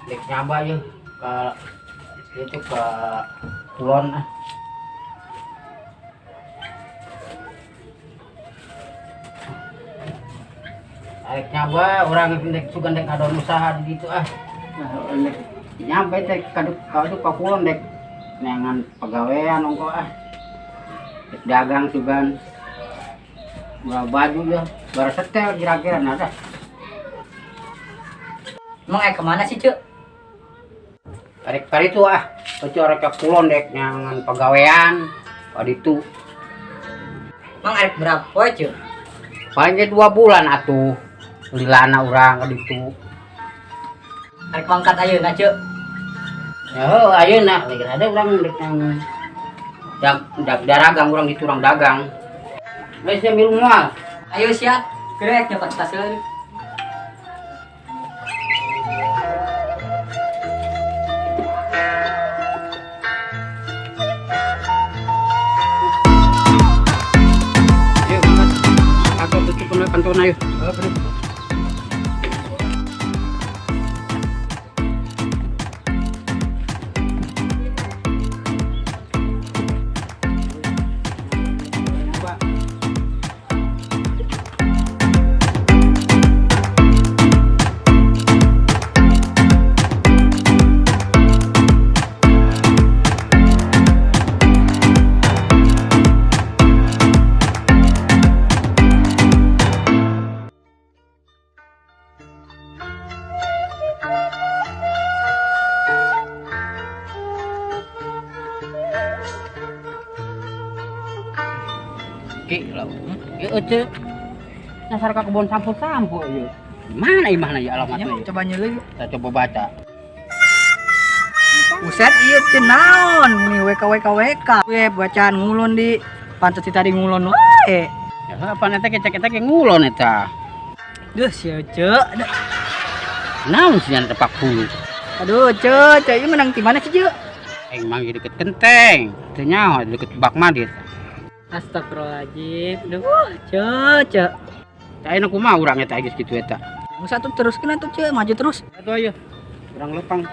Dek nyaba yeuh ke itu ke kulon ah. Arek nyaba urang dek sugan dek ngadon usaha di ditu ah. Dek nyampe teh kadu ka kulon dek neangan pagawean ongko ah. Dek dagang sugan. Murah baju ya, baru setel kira-kira nada. Emang kemana sih, Cuk? Arek kali itu ah, kecil arek ka kulon dek neangan pagawean ka ditu. Emang arek berapa, Cuk? Paling ge 2 bulan atuh. Lilana urang ka ditu. Arek mangkat ayeuna, Cuk? Ya heuh ayeuna lagi ada urang dek nang dagang urang ditu urang dagang. Geus sia milu moal. Ayo siap. Gerek nyokot tas heula. Ayo, mangkat. Aku tutup kantona yuk. Ki, lah. Ieu euceu. Dasar ka kebon sampul-sampul ieu. Mana imahna ya alamatnya? Ya, coba nyeuleuh yuk. Kita coba baca. Buset ieu teh naon? Meni WK WK WK. We bacaan ngulon di pantes ti tadi ngulon wae. Ya apa eta kecek-kecek ngulon eta. Duh sia ceu. Naon sih yang tepak hulu? Aduh ceu, ceu ieu menang di mana sih ceu? Aing manggih deket kenteng. Teu nyaho deket bak mandi. Astagfirullahaladzim. Duh, ceu, ceu. Cai nu kumaha urang eta geus kitu eta. Masa tuh teruskeun atuh ceu, maju terus. Atuh ayo. Urang lepang.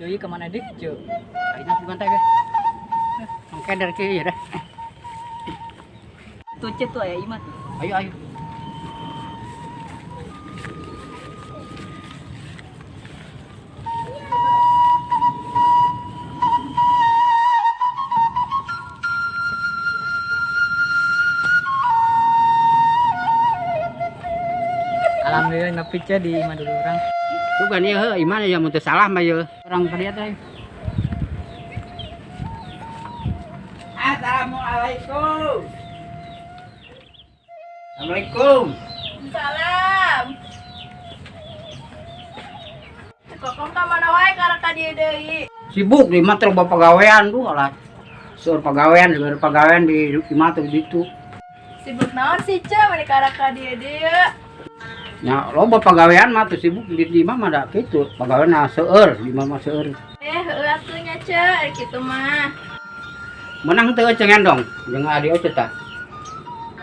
Cuy, kemana deh, cuy? Ayo bukan teh, guys. Mengkeder cuy ya deh. Tuh cuy tuh aya imah tuh. Ayo ayo. Alhamdulillah nepi cuy di imah dulu orang. Bukan ya, heuh, imah ya mun teu salah mah ya. Orang ka dieu teh. Assalamualaikum. Assalamualaikum. Salam. Kokong ka mana wae karek ka dieu deui? Sibuk di imah teh loba pagawean duh alah. Seueur pagawean, seueur pagawean di imah teh ditu. Sibuk naon sih, Ceu, meni karek ka dieu deui? Ya, loba pagawean mah teu sibuk di imah mah da kitu. Pagawean na seueur, di imah mah seueur. Heueuh atuh nya, Ceu, ari kitu mah. Menang teu euceu ngendong jeung adi euceu tah.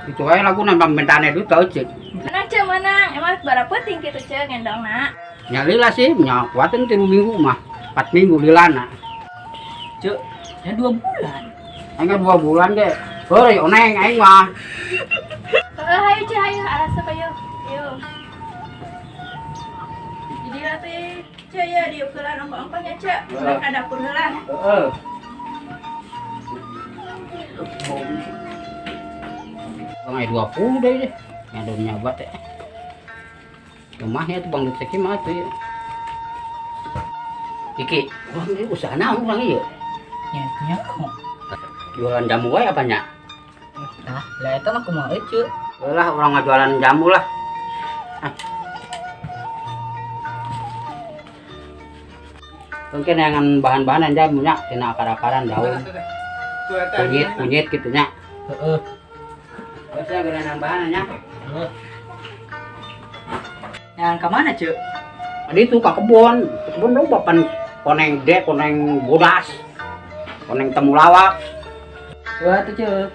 Itu wae laguna pamentane duit ka euceu. Menang, Ceu, menang. Emang bara peuting kitu, Ceu, ngendongna? Nya lila sih, nya kuateun 3 minggu mah. 4 minggu lilana. Ceu, nya 2 bulan. Aing 2 bulan ge. Heuy, oneng aing mah. Heueuh, hayu Ceu, hayu arasep hayu. Yuk. Jadi lah teh, Ceu ya diukuran ongkoh-ongkohnya, Ceu. Urang ka dapur heula. Heeh. Bang ai 20 deh deh. Yang ada nyabat teh. Rumahnya tuh Bang Dut Seki mah tuh ya. Iki, urang ieu usaha naon urang ieu? Nya, nya kok. Jualan jamu wae apa nya? Nah, lah eta mah kumaha euceu? Lah urang ngajualan jamu lah. Ah. Mungkin yang bahan-bahan aja punya tina akar-akaran daun. Kunyit-kunyit gitu nya. Heeh. Terus ya geunaan bahan nya. Heeh. Yang ke mana, Cuk? Tadi itu ke kebun. Ke kebun loba pan koneng dek, koneng bodas. Koneng temulawak. Wah, tuh, Cuk.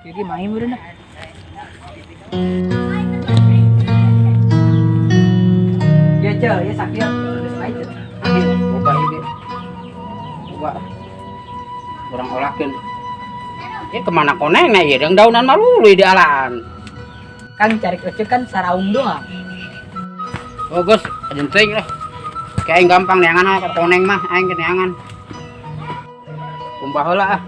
Jadi main udah nah. Ya cel, ya sakit, udah main cel. Coba ini, coba kurang olakin. Ini kemana konengnya ya? Yang daunan malu di alaan. Kan cari kecil kan saraung doang. Oh Gus, jenting lah. Kayak gampang neangan ah, koneng mah, aing neangan. Kumbah heula ah.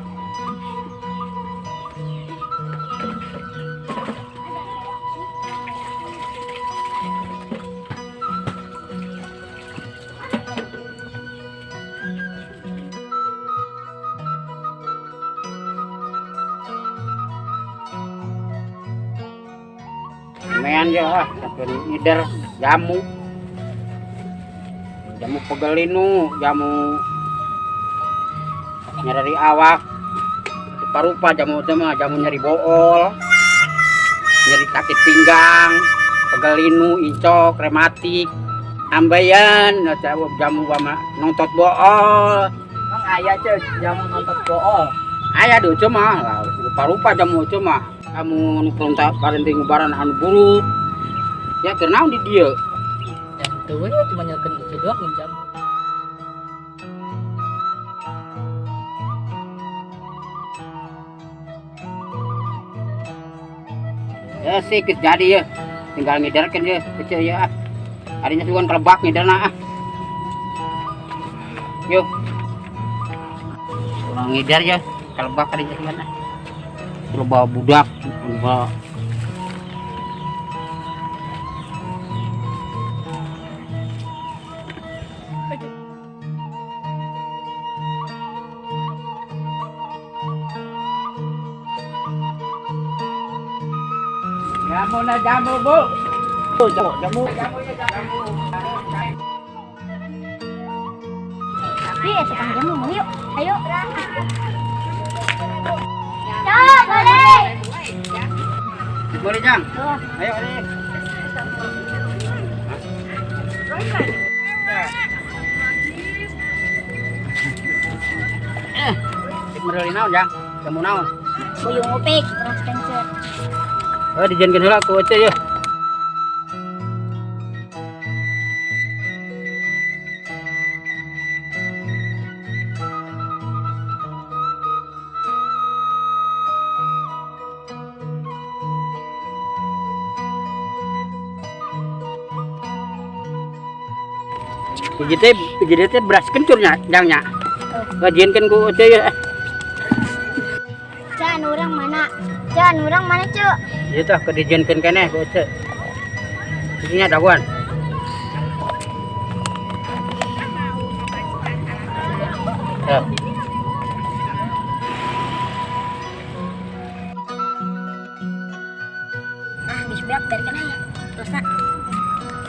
Lumayan ya, sampai ngider jamu, jamu pegelinu, jamu nyeri awak, rupa-rupa jamu itu mah, jamu nyeri bool, nyeri sakit pinggang, pegelinu, incok, rematik, ambeien, jamu sama nontot bool. Emang ayah cek jamu nontot bool? Ayah do cuma, rupa-rupa jamu cuma. Kamu nu perintah parenting ngubaran anu buruk. Ya keur naon di dieu? Ya henteu we cuma nyelkeun ieu doang jam. Ya sih geus jadi ya. Tinggal ngiderkeun ye kecil ya ah. Arinya sugan kelebak ngiderna ah. Yuk. Urang ngider ya, kelebak arinya sugan ah. Loba budak, loba. Jamu na jamu, Bu. Jamu, jamu, jamu ya jamu. Tapi tukang jamu mau yuk. Ayo. Cok, boleh. Boleh, Jang. Ayo, ayo. Mereuli naon, Jang? Jamu naon? Buyung upik, beras kencur. Oh, dijenkeun heula ku ece ye. Hiji teh beras kencurnya, jangnya. Ngajienkeun ku ece ye. Can urang mana? Can urang mana, Cuk? Ieu tah keur dijienkeun keneh ku ece. Isinya daguan. Ya. Ah, geus beak biarkeun aya. Dosa.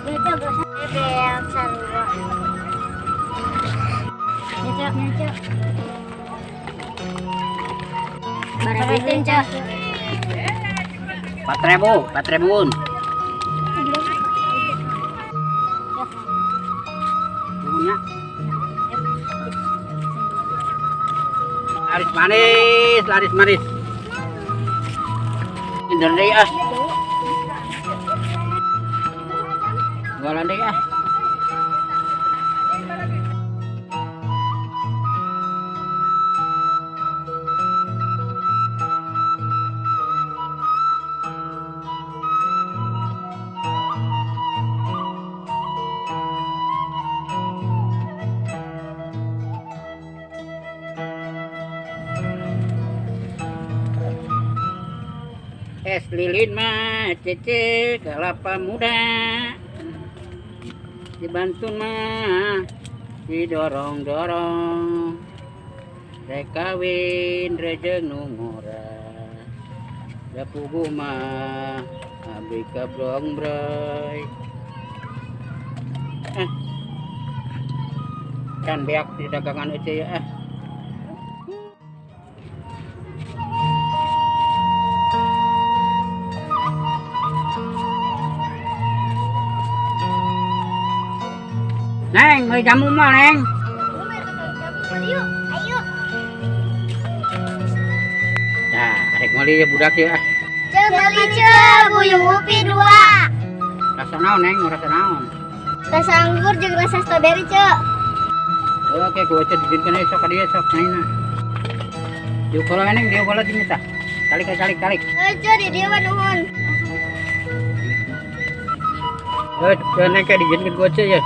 Beda dosa. Beak sarua. Cuk, Cuk. Barabeun, Cuk. 4.000, 4.000-un. Nuhun nya. Manis, laris manis. Minder deui ah. Jualan deui ah. Es lilin mah cece kelapa muda, dibantu mah didorong-dorong, rek kawin rejeng nu ngora, da puguh mah abdi kabrong-broy. Eh, can beak di dagangan ece ya ah. Neng, beli jamu mah, Neng. Ayo, ayo. Nah, arek meuli ya budak ya. Ceu beli ceu, buyung upi 2. Rasa naon, Neng? Rasa naon? Rasa anggur jeung rasa strawberry, Ceu. Oke, gua cek dijinkeun sok ka dieu sok naina. Dieu kolong, Neng, dieu kolong jeung tah. Talik, talik, talik. Heuh, Ceu, di dieu mah nuhun. Heuh, Neng, kayak dijinkeun gua cek ya.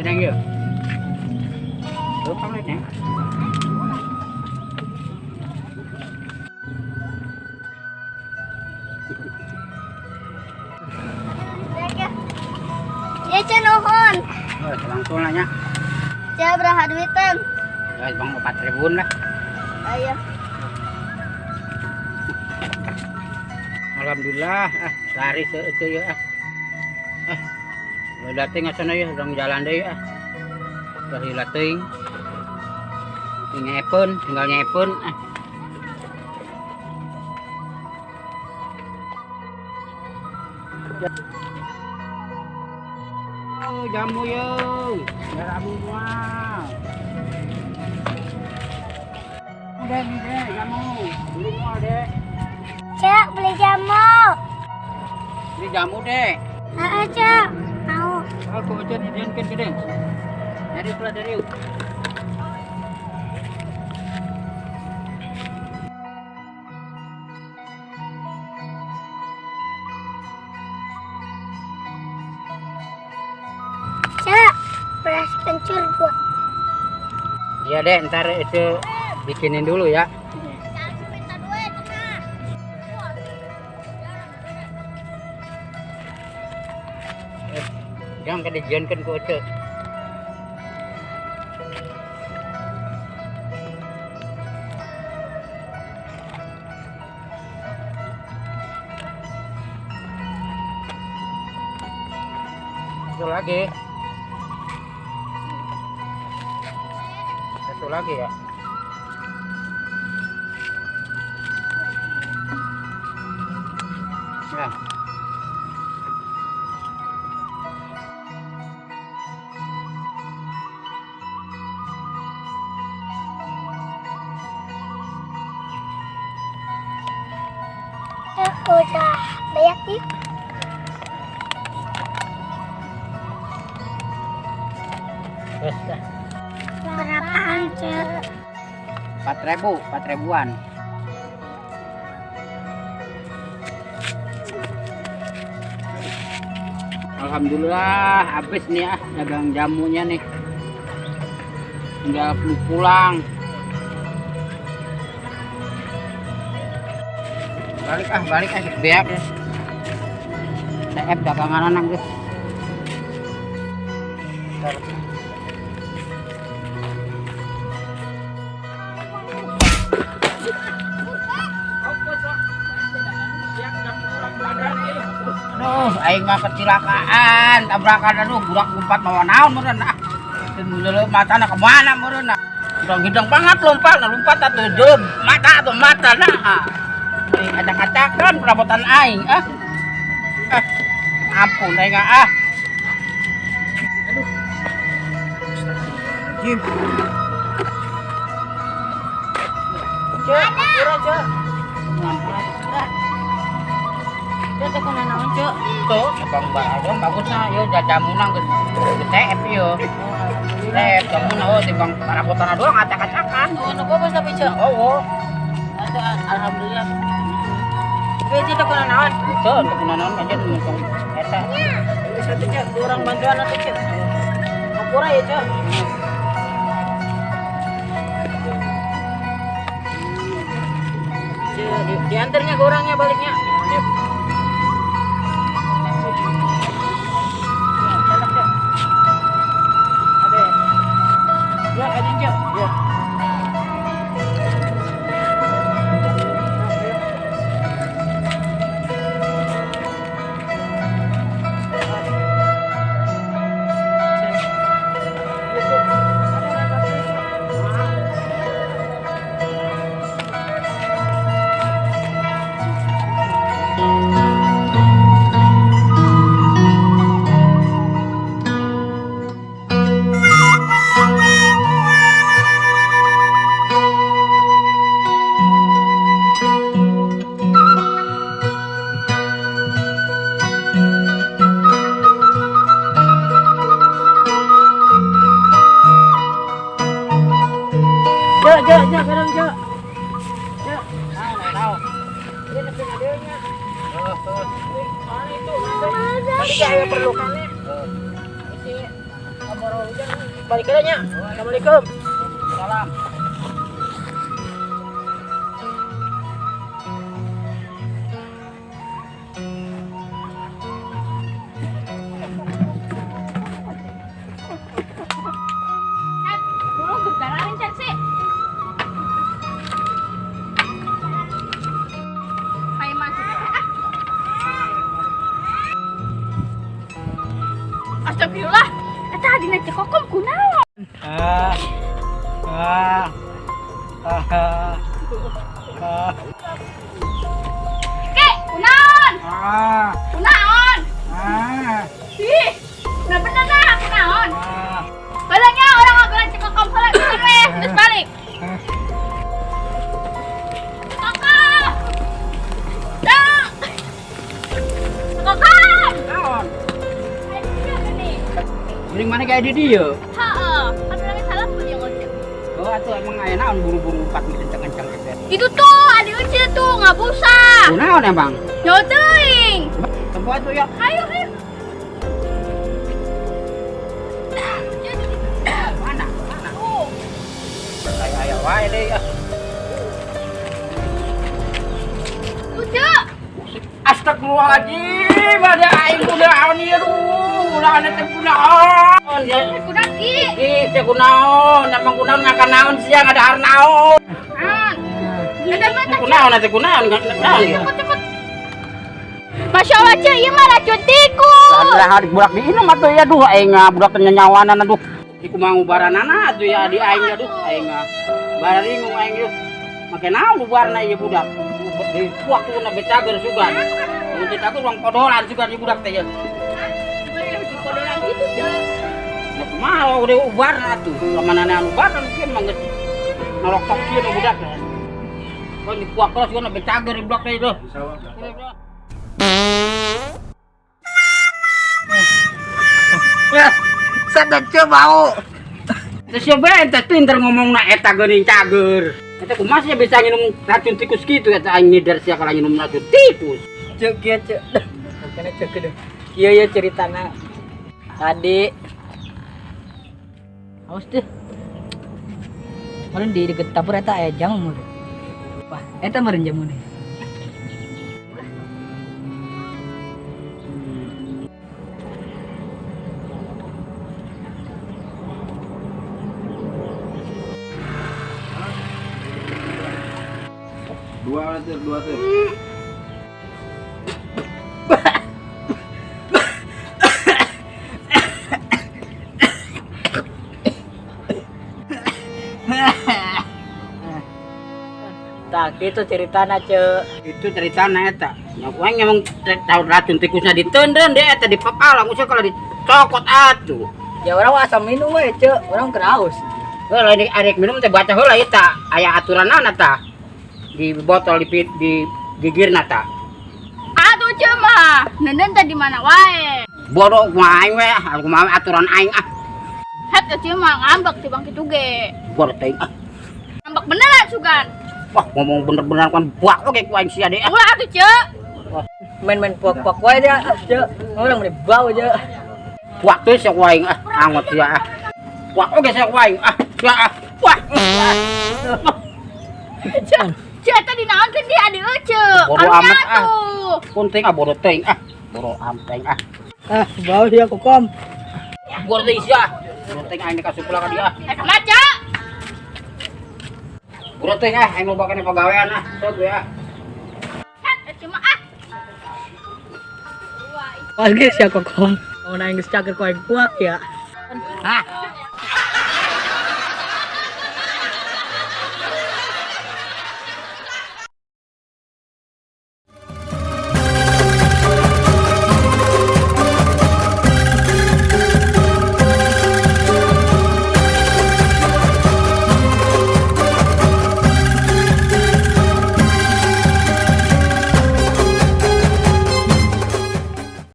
Neng yuk. Lupa Neng. Ya Ceu nuhun. Oh, langsung lah nya. Ceu berapa duitan? Ya, bang 4.000 lah. Ayo. Alhamdulillah, ah, laris itu ya. Ah. Udah teuing asana ya, urang jalan deui ah. Udah heula teuing. Nyepeun, tinggal nyepeun ah. Oh, jamu yo. Jamu moal. Udah nih deh, jamu. Beli moal deh. Cek, beli jamu. Beli jamu deh. Heeh, Cek. Mau. Aku aja dijadikan gede. Dari pula dari. Cek, beras kencur 2. Iya deh, ntar itu bikinin dulu ya. Jangan kedijiankan ke Oce. Satu lagi. Satu lagi ya. Nah. Udah banyak nih. Terus dah. Berapaan, Cek? 4.000, 4.000-an. Alhamdulillah habis nih ah dagang jamunya nih. Tinggal pulang. Balik ah beak. TF dagangan anak geus. Aduh, aing mah kecelakaan, tabrakan aduh, budak lompat mawa naon meureun ah. Teu matana ka mana meureun ah. Hidang banget lompat, lompat atuh jeuleup mata atuh mata nah. Acak-acakan perabotan aing ah. Ah, ampun aing ah. Aduh. Jim. Cek, ampura, Cek. Cek, teh kuna naon, Cek? Tuh, abang bagus bagusna ieu jajamunna geus TF ieu. TF jamuna oh timbang perabotan doang acak-acakan. Oh, nu bobos tapi, Cek. Oh. Atuh alhamdulillah. Cek, teh kuna naon? Tuh, teh kuna naon aja untung eta. Geus atuh, Cek, kurang bantuan atuh, Cek. Ampura ya, Cek. Cek, diantarnya ke orangnya baliknya. Ya, aja, Cek. Ya. Cek, cek, kadang cek. Cek. Naon? Ini nepi ka dieu nya. Soalnya itu. Tadi kayak perlukannya. Isi kaboro hujan. Balik aja nya. Assalamualaikum. Salam. Buru getaran cek sih. Kayak masuk. Ah. Astagfirullah. Eta adina Ceu Kokom kunaon? Ah. Ah. Ah. Ah. Ke, kunaon? Ah. Kunaon? Ah. Ih, nah bener nah, kunaon? Ah. Balanya orang ngobrol Ceu Kokom heula geus we, geus balik. Kokom. Cek. Kokom. Naon? Ayo dia gini. Mending mana kayak di dieu? Heeh, kan orangnya salah pun yang ngoceh. Oh, atuh emang aya naon buru-buru empat kenceng-kenceng gitu. Itu tuh, adi Uci tuh ngabusa. Kunaon emang? Nyawa teuing. Tempo atuh ya. Ayo, ayo. Mana? Mana? Tuh. Aya aya wae deui ah. Uci. Astagfirullahaladzim, ada aing kunaon ieu aduh, ulah ane teh kunaon. Kunaki. Ih, teh kunaon, emang kunaon ngakan naon sia ngadahar naon. Ah. Ada mata. Kunaon atuh kunaon, naon ieu. Cepet cepet. Masya Allah, Ceu, ieu mah racun tikus. Lah hari budak diinum atuh ya aduh aing budak teh nyanyawanan aduh. Di kumaha ngubaranana atuh ya di aing aduh aing bararingung aing ieu. Make naon ubarna ieu budak. Di waktu na betager sugan. Mun teh cager urang podolan sugan ieu budak teh ya. Podolan gitu, Ceu. Ya kumaha udah ubarna atuh. Kamanana anu ubarna kieu mah geus nolok tok kieu nu budak teh. Kau di kuak keras sugan betager ieu budak teh ieu. Sadar ceu bau. Terus siapa ente pinter ngomong na eta geuning cager. Eta kumaha sih bisa nginum racun tikus gitu eta aing nyider sia kalau nginum racun tikus. Ceu kieu ceu. Makanya ceu kieu. Ieu ieu ceritana. Tadi Awas deh. Meureun di deket dapur eta aya jamu meureun. Wah, eta meureun jamuna. Dua tuh, dua tuh. Tah kitu ceritana, Ceu. Itu ceritana eta. Nya ku aing emang tahu racun tikusnya ditenden deh eta di papalang usah kalau dicokot atuh. Ya urang mah asa minum we, Ceu. Urang keur haus. Heula ini arek minum teh baca heula ieu tah. Aya aturanana tah. Di botol di di gigirna tah. Atuh Ceu mah, nenden teh di mana wae. Bodoh kumaha aing we, aku mah aturan aing ah. Het Ceu mah ngambek ti bang kitu ge. Bodoh teuing ah. Ngambek beneran sugan. Wah, ngomong bener-bener kan buak oge ku aing sia deh ah. Ulah atuh Ceu. Main-main puak-puak wae dia, Ceu. Urang meni bau, Ceu. Buak teh sia ku aing ah, angot sia ah. Buak oge sia ku aing ah, sia ah. Wah. Ceu, Ceu eta dinaonkeun di adi Ceu. Bodoh Karunya amat, ah. atuh. Kunting ah bodoh teuing ah. Bodoh amat teuing ah. Ah, bau dia kokom. Bodoh teuing sia. Bodoh teuing aing dikasih pula ka dia ah. Eh kumaha Ceu? Bodoh teuing ah, aing loba keneh pagawean ah. Sok we ah. Het Ceu mah ah. Wah, geus ya kokom. Mun aing geus cager ku aing puak ya. Hah,